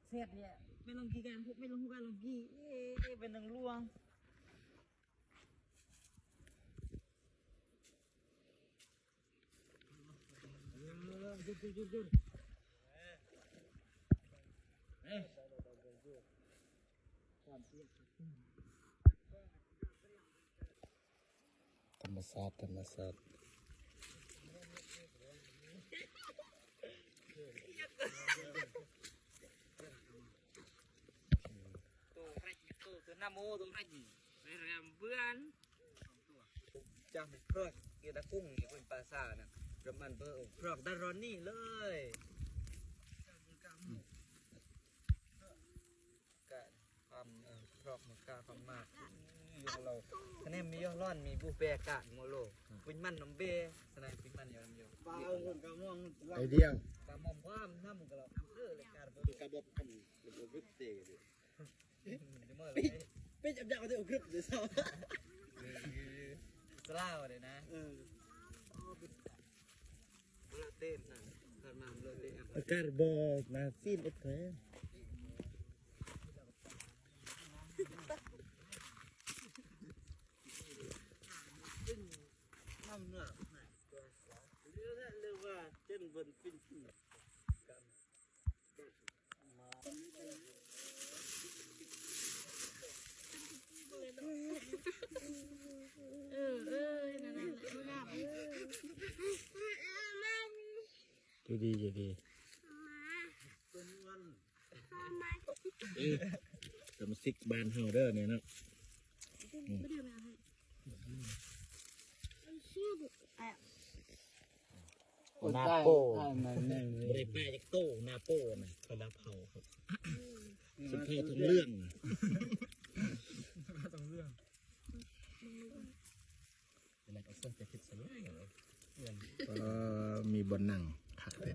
ແຊດເລີຍ ແມ່ນລອງກີການ ແມ່ນລອງຮູ້ການລອງກີ ເອ ເອ ເປັນໜຶ່ງລວງ. ທຳມະຊາດ ທຳມະຊາດ. ໂຕເລັກ ໂຕ ໂຕນຳໂອ ໂຕເລັກ ໄປເຮືອນເພື່ອນ. ຈຳເພິ່ນກິນຕະກຸງຢູ່ເພິ່ນປາສານະ ປະມານເພິ່ນພຣອກດາຣອນນີ້ເລີຍ. ກະຄວາມ ເອີ ພຣອກມັນກະຄວາມມາກຢູ່ເຮົາ ຄະແນນມີຢູ່ຮ້ອນ ມີບູເປກະໂມໂລ ປິງມັນນຳເບ ສະນັ້ນປິງມັນຢູ່ນຳຢູ່ ປາເອົາເພິ່ນກະມອງ ໄອດຽວ ກະມອງຄວາມນຳກະລະ ເອີ ລາຍການເພິ່ນກະບອກ ເປັນ ເປັນອັບຍາກເອົາແຕ່ອົບກຶບເດຊາວ ສະລາວເດນະ ເອີ ເລີເຕນະ ເຂົ້າມາເລີເຕນ ອາກາດບໍ່ໜ້າຊີ້ນເອັດແທ້ ນ້ຳເໜືອ ເຫຼືອວ່າເຈັນເບິ່ນປິ່ນ ເອີ ເອີ ນັ້ນແຫຼະ ງາມ ຢູ່ດີ ຢູ່ດີ ເອີ ສະມາຊິກບ້ານເຮົາເດີນີ້ເນາະ ບໍ່ໄດ້ມາໃຫ້ ໜ້າໂປ້ ບໍ່ໄດ້ປາຈັກໂຕ ໜ້າໂປ້ນະ ເຂົາລາວເຜົາ ອືມ ສົມເຜົ່າທອງເຫຼືອງ ທອງເຫຼືອງ ເປັນໄງກໍເຊື່ອໃຈຜິດຊະເລີຍ ເອີ ມີບ່ອນນັ່ງຄັກແທ້.